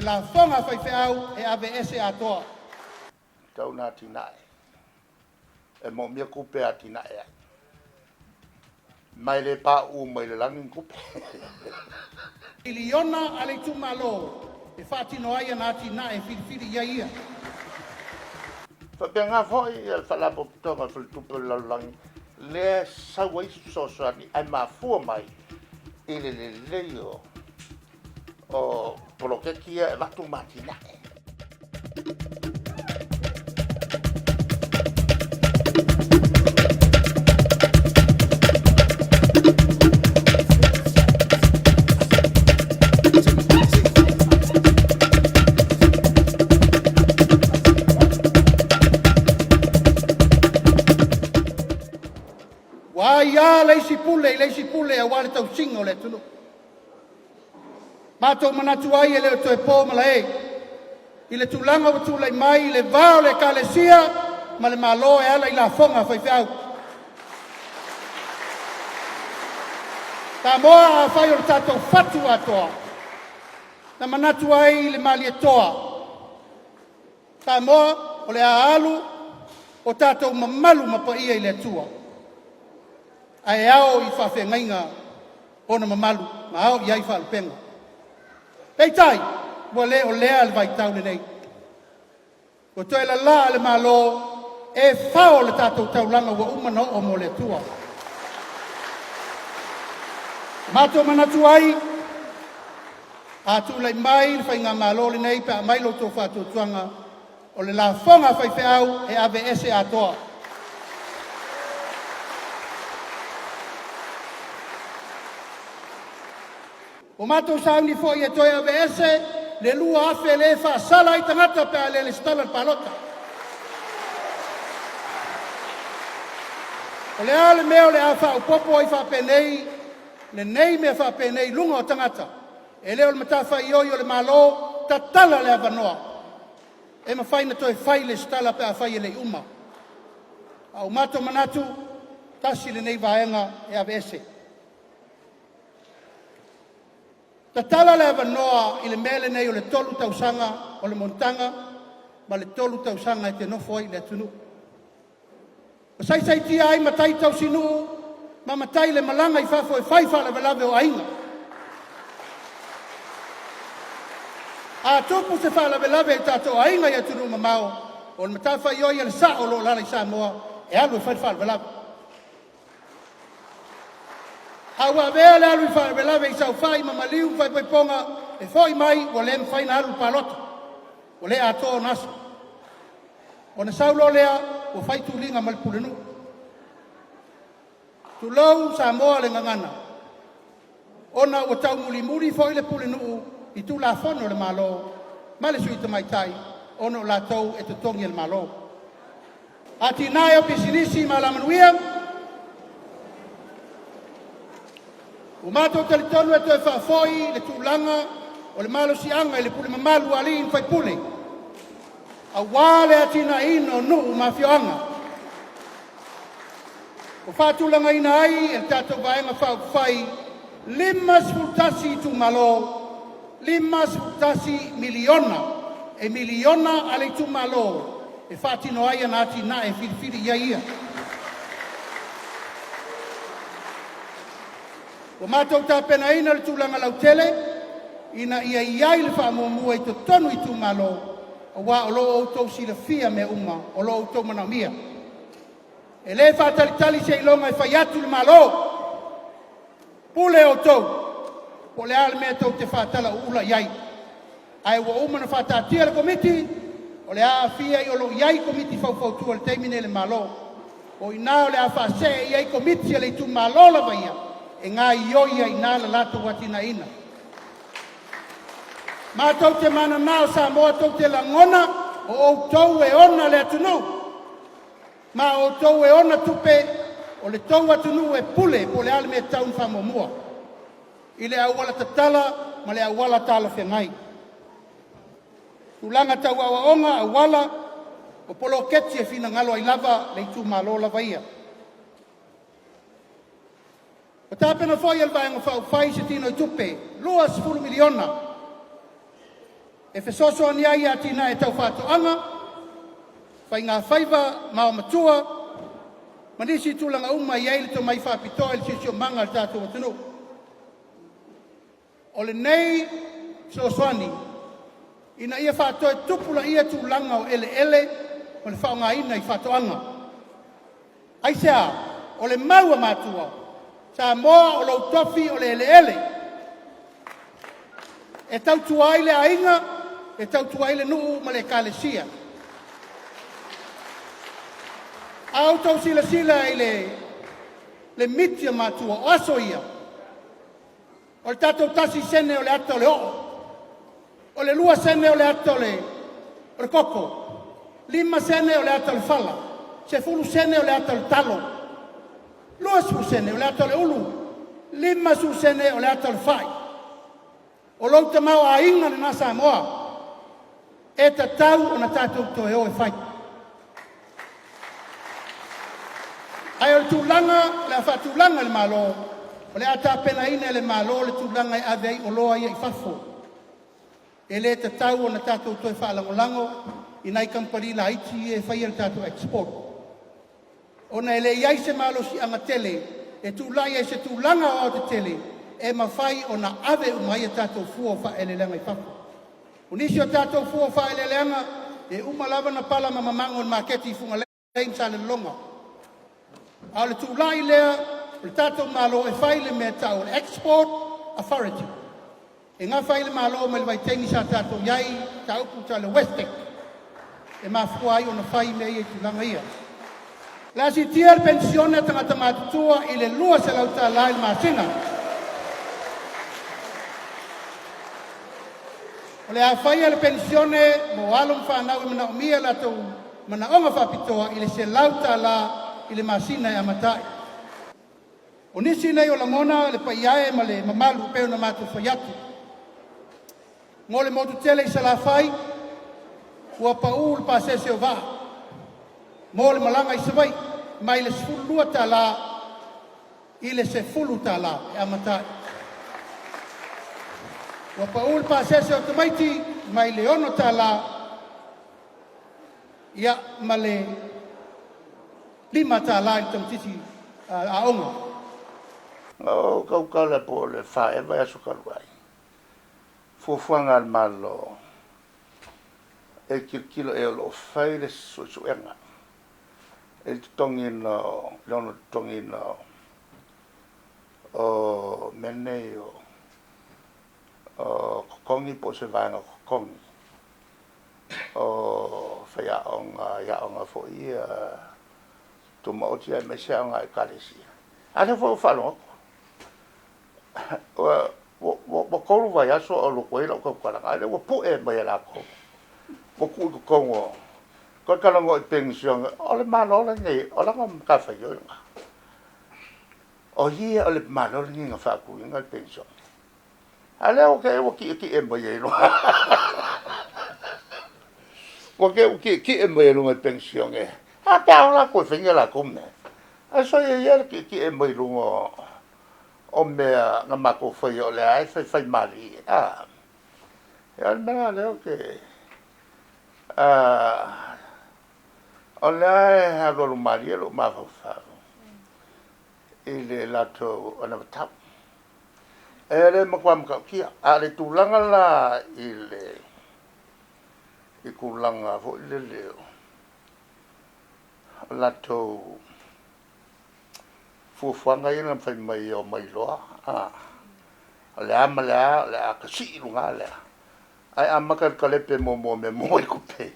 lafoga a faifeau e aveese atoa. Tau na atinae e moomia tupe e atinae ai. Ma e le pauu mai le lagi ni tupe. Miliona a le itumalo e faatino ai ana atinae e filifili i ai ia. Faapena foi le Faalapotopotoga o le Faletupe o le Lalolagi lea e sau ai se fesoasoani ae mafua mai i le lelei o poloketi ia e avatu ma atinae. Ua aia le isi pule i le isi pule aua le tausiga o le atunuu. Matou manatu ai e le o toe po malae i le tulaga ua tulai mai i le va o le Ekalesia ma le Malo e ala i lafoga a faifeau. Samoa, afai o le tatou fatu atoa, na manatu ai le Malietoa, Samoa o le a alu o tatou mamalu ma paia i le Atua, ae ao i faafeagaiga ona mamalu ma ao i ai faalupega. Peitai, ua le o lea le vaitau lenei, ua toe lalaa le Malo e fao le tatou taulaga ua uma ona oo mo le Atua. Ua matou manatu ai, a tulai mai le Faigamalo lenei pe a aumai lo outou faatuatuaga, o le lafoga a faifeau e aveese atoa. Ua matou sauni foi e toe aveese le $2,000 lea e faasala ai tagata pe a le resitala i le palota. O le a le mea o le a faaopoopo ai faapenei lenei mea faapenei i luga o tagata? E le o le matafaioi a le Malo, tatala le avanoa e mafai ona toe fai le resitala pe afai e le i uma. Ae ua matou manatu, tasi lenei vaega e aveese. Tatala le avanoa i le mea lenei o le tolu tausaga o le monotaga ma le tolu tausaga e te nofo ai i le atunuu. Ua saisaitia ai matai tausinuu ma matai i le malaga i fafo e fai faalavelave o aiga. A tupu se faalavelave i tatou aiga i atunuu mamao, o le matafaioi a le sao o lo o alaala i Samoa e alu e fai le faalavelave. A ua avea le alu i faalavelave i saofai ma maliu ma faaipoipoga e foi mai ua le mafai ona alu i le palota, ua le atoa ona aso. Ona sau loa lea ua fai tuliga ma le pulenuu. Tulou Samoa i le gagana, ona ua taumulimuli foi le pulenuu i Tulafono a le Malo ma le Sui Tamaitai ona o latou e totogi e le Malo. Atinae o Pisinisi ma Alamanuia. Ua matou talitonu e toe faafoi le tulaga o le malosiaga i le pule mamalu a alii ma faipule aua le atinaeina o nuu ma afioaga. Ua faatulagaina ai e le tatou Vaega Faaupufai 51 itumalo, $51 miliona, e miliona a le itumalo e faatino ai ana atinae e filifili i ai ia. Ua matou tapenaina le tulaga lautele ina ia i ai le faamuamua i totonu o itumalo aua o lo o outou silafia mea uma o lo o outou manaomia. E le faatalitali seiloga e fai atu le Malo. Pule outou po o le a le mea tou te faatalauula i ai, ae ua uma ona faataatia le Komiti o le a aofia o lo o i ai Komiti Faufautua i le taimi nei i le Malo. O i ina o le a faasee i ai Komiti a le itumalo lava ia e gaoioi ai i ina le latou atinaeina. Matou te mananao Samoa tou te lagona o outou e ona le atunuu ma o outou e ona tupe. O le tou atunuu e pule po o le a le mea e tatau ona faamuamua i le auala tatala ma le auala talafeagai. Tulaga tau aoaoga, auala, o poloketi e finagalo ai lava le itumalo lava ia. Ua tapena foi e le Vaega Faaupufai se tinoitupe $20 miliona. E fesoasoani ai i atinae tau faatoaga, faigafaiva ma olomatua, ma nisi tulaga uma e i ai le tomai faapitoa i le siosiomaga o le tatou atunuu. O lenei fesoasoani ina ia faatoe tupulaia tulaga o eleele ma le faaaogaina i faatoaga. Aisea? O le mau a matua, Samoa o lou tofi o le eleele, e tautua ai le aiga, e tautua ai le nuu ma le ekalesia. A outou silasila i le miti a matua, o aso ia, o le tatou 1 sene o le ata o le o'o, o le 2 sene o le ata o le koko, 5 sene o le ata o le fala, 10 sene o le ata o le talo, 20 sene o le ata o le ulu, 50 sene o le ata o le fai. O lou tamaoaiga lena Samoa, e tatau ona tatou toe o e fai. Ae o le tulaga o le a faatulaga e le Malo, o le a tapenaina e le Malo le tulaga e ave ai oloa ia i fafo. E le tatau ona tatou toe faalagolago i nai kamupani laiti ia e faia le tatou export ona e leai se malosiaga tele e tulai ai i se tulaga aoaotetele e mafai ona ave uma ai a tatou fua o faaeleeleaga i fafo. O nisi o tatou fua o faaeleeleaga e uma lava ona pala ma mamago i le maketi i Fugalei ma Salelologa. A o le tulai lea o le tatou Malo e fai le mea e tau o le Export Authority e nafa ai le Malo mai le vaitaimi sa tatou i ai i le mataupu tau le WESTEC e mafua ai ona fai mea ia i tulaga ia. O le a siitia le penisione a tagata matutua i le $200 i le masina. O le a faia le penisione mo alo ma fanau e manaomia o latou manaoga faapitoa i le $100 i le masina e amata ai. O nisi nei o lagona le paia e ma le mamalu e pei ona matou fai atu, mo le motu tele i Salafai, ua pau le pasese o vaa mo le malaga i Savaii mai le $12 i le $10 e amata ai. Ua pau le pasese o tamaiti mai le $6 ia ma le $5 i le tamaitiiti aoga. Na ou tautala po o le fa ea vaiaso talu ai, fuafuaga a le Malo e tilotilo ea o lo o fai le suesuega i le totogiina o le ono totogiina o mea nei o totogi po o se vaega o totogi o faiaoga i aoga foi ia tumaoti aemaise aoga a Ekalesia. A lea foi ua faalogo atu ua 3 vaiaso o alu atu ai lau tautalaga, a o lea ua pue mai e latou ua tuu i totonu o toe talanoa i penisione. O le Malo lenei o lana matafaioi lena, o ia o le Malo lenei na faatuina le penisione, a lea ua te i ua tietie mai ai loa, ua te i ua tietie mai ai luga i penisione. A pe a o latou e faia latou mea, ae soia ia le tietie mai luga o mea na matou faia, o lea e faifai malie a. Ia, o le mea la lea ou te o lea e alualu malie lou mafaufau i le latou anavatau e le matua matautia. A o le tulaga la i le i tulaga foi lele o latou fuafuaga ia na fai mai e omai loa a o le a ma le a, o le a tasii luga lea ae amata i le kalepe muamua mea mua i tupe.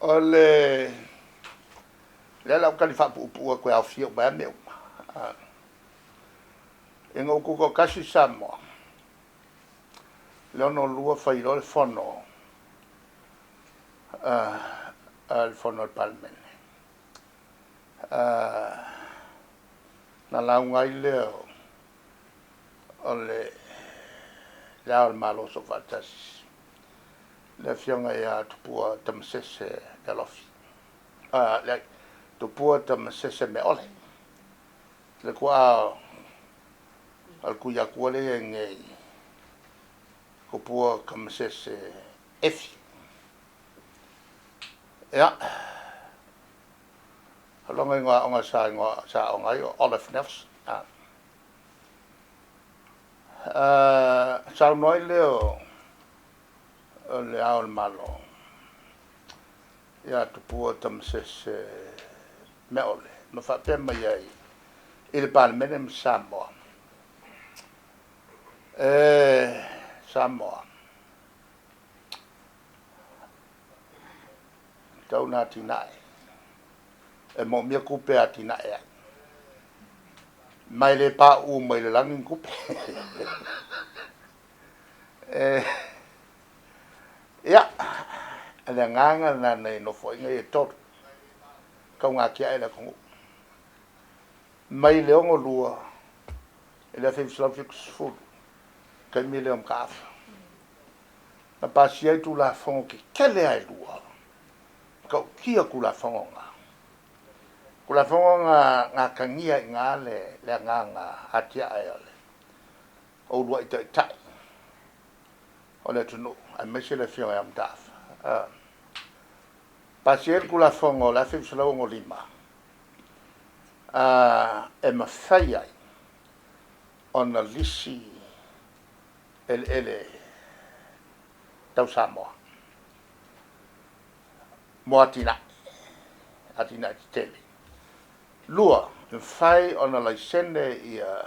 O le lea la ou tali faapuupuu atu e aofia uma ai mea uma. Ina ua tutoatasi Samoa, le 62 fai loa le fono a le fono a le Palemene, na lauga ai lea o le Ao o le Malo Soofaatasi, le afioga ia Tupua Tamasese Alofi, leai, Tupua Tamasese Meaole, le tuaa o le Tuiatua lea e i ai nei. Tupua Tamasese Efi. Ia, o lona igoa aoga sa igoa sa aoga ai o Olive Nelson. A. Saunoa ai lea o le Ao o le Malo ia Tupua Tamasese Meaole ma faapea mai ai i le Palemene ma Samoa, E Samoa, e tatau ona atinae, e moomia tupe e atinae ai, ma e le pauu mai le lagi ni tupe. Ia, o le agaga lena nai nofoaiga ia e tolu, tau gatiae le atunuu. Mai le 62 i le 1970, taimi lea o Mataafa, na pasia ai Tulafono tetele lava e lua, matautia Tulafono na. Tulafono na na atagia ai i ina le agaga atiae o le uluai taitai o le atunuu aemaise le afioga ia Mataafa. Pasia ai le Tulafono o le 1965, e mafai ai ona lisi eleele tau Samoa mo atinae, atinae tetele. Lua, e mafai ona laisene ia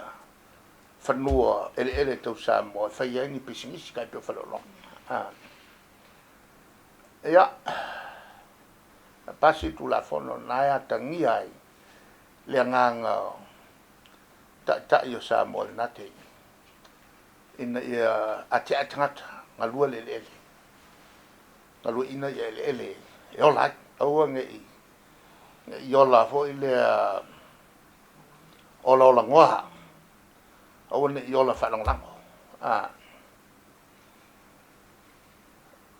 fanua eleele tau Samoa e fai ai ni pisinisi tai pei o faleoloa. Ia, na pasi le Tulafono lena e atagia ai le agaga o taitai o Samoa i lena taimi, ina ia atiae tagata, galue le eleele, galueaiina ia eleele e ola ai, aua ne i ola foi lea olaolanoa, aua ne i ola faalagolago.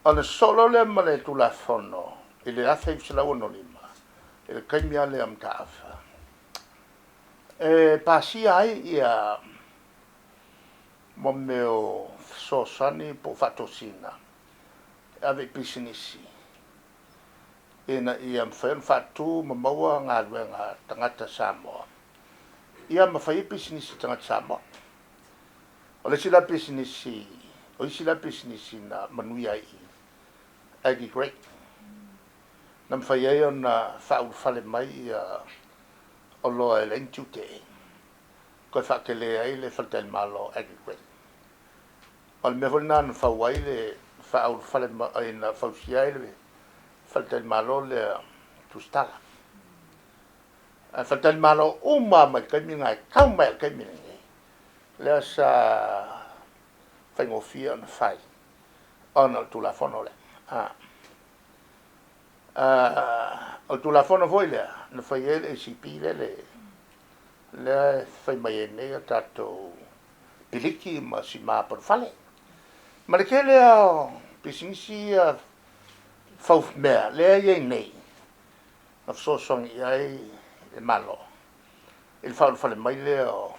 Ona sosoo loa lea ma le Tulafono i le 1965, i le taimi lava lea o Mataafa, e pasia ai ia mo mea o fesoasoani po o faatosina e ave i pisinisi ina ia mafai ona faatu ma maua galuega a tagata Samoa, ia ma fai ai pisinisi a tagata Samoa. O le isi la pisinisi, o isi la pisinisi na manuia ai i Aggie Grey, na mafai ai ona faaulufale mai ia oloa e leai ni tiute, toe faatele ai le faletalimalo Aggie Grey. O le mea foi lena na fau ai le faaulufale mai, na fausia ai le faletalimalo lea Tusitala. Ae faletalimalo uma lava mai le taimi lena e tau mai lava i le taimi lenei, lea sa faigofie ona fai ona o le Tulafono lea. O le Tulafono foi lea na fai ai le ACP lea e fai mai ai nei a tatou piliki ma sima palufale. Ma le tele lava o pisinisi ia fau mea lea e i ai nei, na fesoasoani i ai le Malo i le faaulufale mai lea o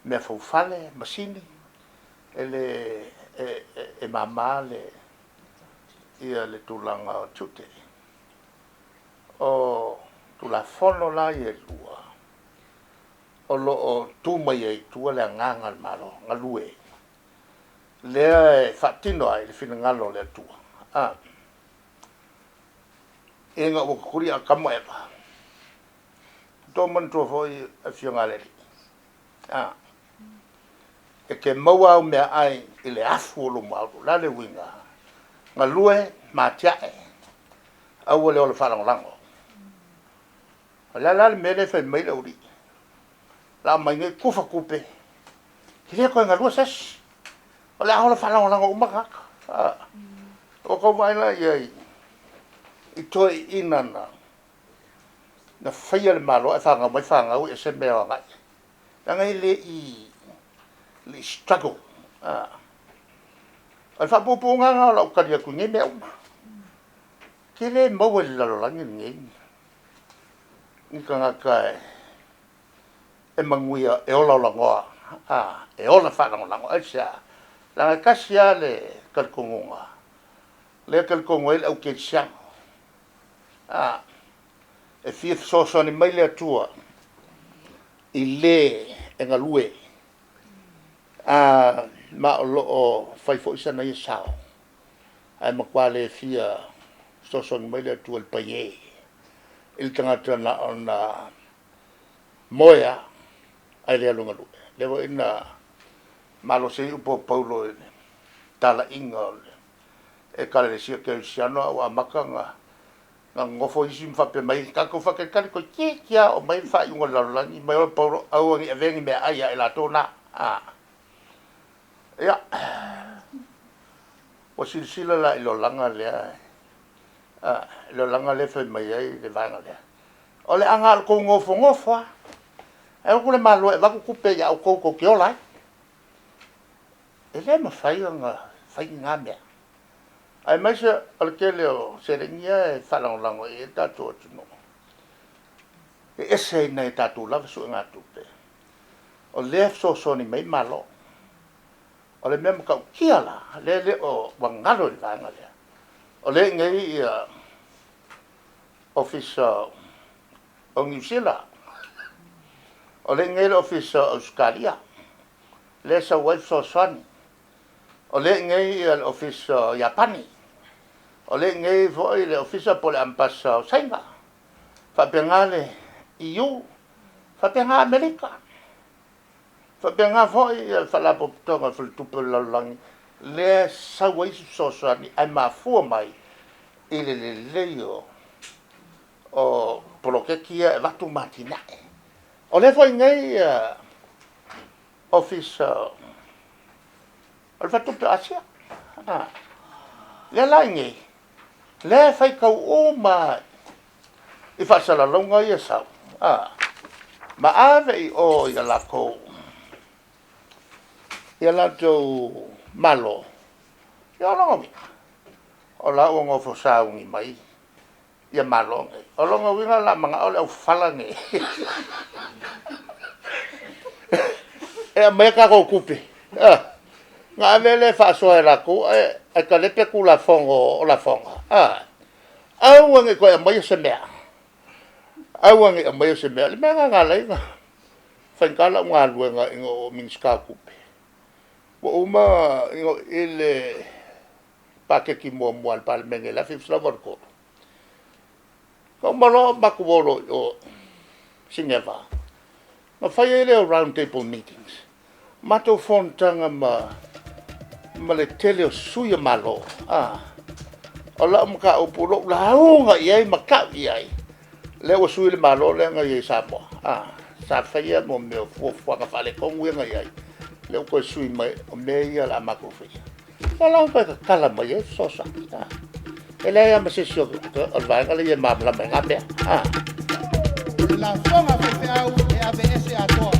mea faufale, masini, e le e mama le ia le tulaga o tiute. O Tulafono la ia e lua, o lo o tu mai ai i tua le agaga o le Malo galue, lea e faatino ai le finagalo o le Atua. Ina ua tutuli Atamu ma Eva, tou manatua foi afioga a le Alii, e te maua au meaai i le afu o lou maulu. O le a le uiga? Galue ma atiae, aua le ola faalagolago. O le a la le mea lea e fai mai le aualii, o le a omai nei tufa tupe, e le toe galue se isi, o le a ola faalagolago uma tagata. Ua tou vaai la i ai i toeaiina na faia le Malo ae fanau mai fanau e ese mea e o agai i ai, leaga e le i struggle. O le faapuupuuga lena o lau tali atu i nei mea uma. E te le maua i le lalolagi lenei ni tagata e manuia e olaolanoa, e ola faalagolago. Aisea? Leaga e tasi lava le talitonuga, lea e talitonu ai le au kerisiano, a, e fia fesoasoani mai le Atua i le e galue, ma o lo o fai foi sana ia sao, ae matua le fia fesoasoani mai le Atua i le paiē, i le tagata na ona moe lava ae le alu e galue. O lea foi na malosi ai upu a Paulo i le talaiga o le Ekalesia Kerisiano a ua amata ona nonofo isi ma faapea mai, tatou faatalitali toeitiiti lava oo mai le faaiuga o le lalolagi. Fai mai Paulo, aua ne i avea ni meaai ia i latou na. Ia, ua silasila la i le olaga lea, le olaga lea e fai mai ai le vaega lea, o le a na o le tou nofonofo lava, ae o atu le Malo e avatu tupe ia outou tou te ola ai. E le mafai ona fai lena mea, aemaise o le tele o seleni ia e faalagolago i ai le tatou atunuu, e ese ai ma nai a tatou lava suegatupe, o lea e fesoasoani mai ai Malo. O le mea matautia la, lea e le o, ua galo i le vaega lea, o lea e i inei ia Ofisa o Niu Sila, o lea e i inei le Ofisa o Ausetalia, lea e sau ai fesoasoani, o lea e i inei le Ofisa o Iapani, o lea e i inei foi le Ofisa po o le Amepasa o Saina, faapena le EU, faapena Amerika, faapena foi le Faalapotopotoga o le Faletupe o le Lalolagi, lea e sau ai isi fesoasoani ae mafua mai i le lelei o poloketi ia e avatu ma atinae. O lea foi e i inei Ofisa o le Faletupe o Asia. O lea la e i inei, lea e faitau uma lava i faasalalauga ia e sau, ma ave i o i a latou malo. Ia o lona uiga, o la ua nofo sauni mai ia Malo nei. O lona uiga o le a manao le aufafala nei e aumai a tatou tupe ona ave lea e faasoa e latou ae talepe Tulafono o Lafoga. Aua ne i toe aumaia se mea, aua ne i aumaia se mea. O le mea lena na ala ai ona faigata lau galuega ina ua ou Minisita o Tupe. Ua uma i le paketi muamua a le Palemene i le 1983, na uma loa matou o loa i o i Sineva, ona fai ai lea o round table meetings, matou fonotaga ma le tele o sui o Malo. O lau mataupu na ou lauga i ai ma tau i ai, lea ua sui le Malo lea na i ai i Samoa, sa faia mea o fuafuaga faaletonu ia na i ai, lea ua toe sui mai, o mea ia o le a matou faia. Lea la na toe tatala mai ai fesoasoani. E leai lava ma se isi o le vaega lea e i ai e malamalama i na mea. O le lafoga a faifeau e aveese atoa.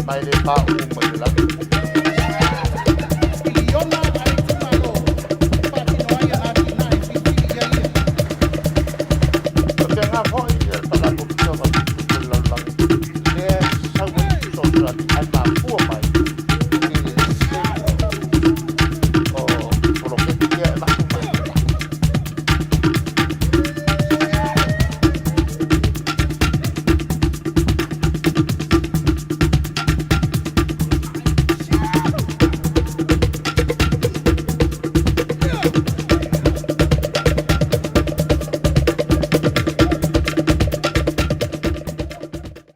Ma e le pauu mai le lagi.